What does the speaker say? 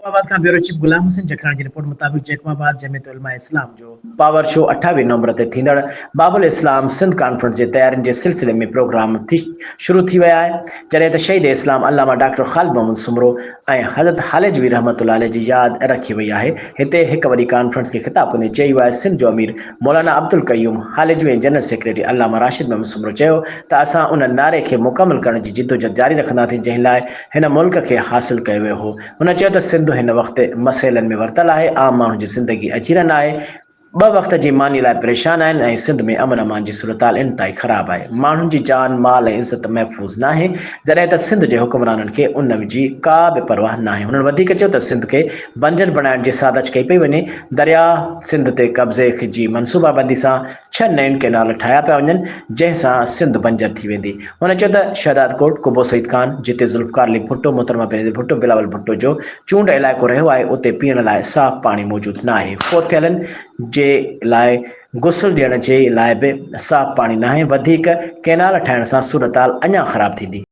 Jacob آباد کان bureau chief Ghulam Hussain Jakhrani جي رپورٽ مطابق جيڪب آباد جمعيت علماء اسلام جو پاور شو 28 نومبر تي ٿيندڙ باب الاسلام سنڌ ڪانفرنس جي تيارين جي سلسلي ۾ پروگرام ٿي شروع ٿي ويا آهي جڏهن ته شهيد اسلام علامه ڊاڪٽر خالد محمد سومرو ۽ حضرت هاليجوي رحمة الله عليه جي ياد رکي وئي آهي هتي هڪ وڏي ڪانفرنس کي خطاب ڪندي جي يو آء سنڌ جو امير مولانا عبدالقيوم هاليجوي ۽ جنرل سيڪريٽري علامه راشد محمد سومرو چيو ته اسان ان نعري کي مڪمل ڪرڻ جي جدوجھد جاري رکنداسين جنهن لاء هن ملڪ کي حاصل ڪيو ويو هو. هن چيو ته سنڌ هن وقت مسئلن ۾ ورتل آهي، عام ماڻهن جي زندگي اجيرن آهي، ٻه وقت جي ماني لاء پريشان آهن ۽ سنڌ ۾ امن امان جي صورتحال انتهائي خراب آهي، ماڻهن جي جان، مال ۽ عزت محفوظ ناهي، جڏهن ته سنڌ جي حڪمرانن کي ان جي ڪا به پرواهه ناهي. هنن وڌيڪ چيو ته سنڌ کي بنجر بڻائڻ جي سازش ڪئي پئي وڃي، درياهه سنڌ تي قبضي جي منصوبابندي سان ڇهه نئين ڪئنال ٺاهيا پيا وڃن، جنهن سان سنڌ بنجر ٿي ويندي. هن چيو ته شهدادڪوٽ، قبو سعيد خان، جتي ذوالفقار علي ڀٽو، محترمه بينظير ڀٽو، بلاول ڀٽو جو چونڊ علائقو رهيو آهي، اتي پيئڻ لاء صاف پاڻي موجود ناهي، فوت ٿيلن جي لاء غسل ڏيڻ جي لاء به صاف پاڻي ناهي، وڌيڪ ڪئنال ٺاهڻ سان صورتحال اڃا خراب ٿيندي.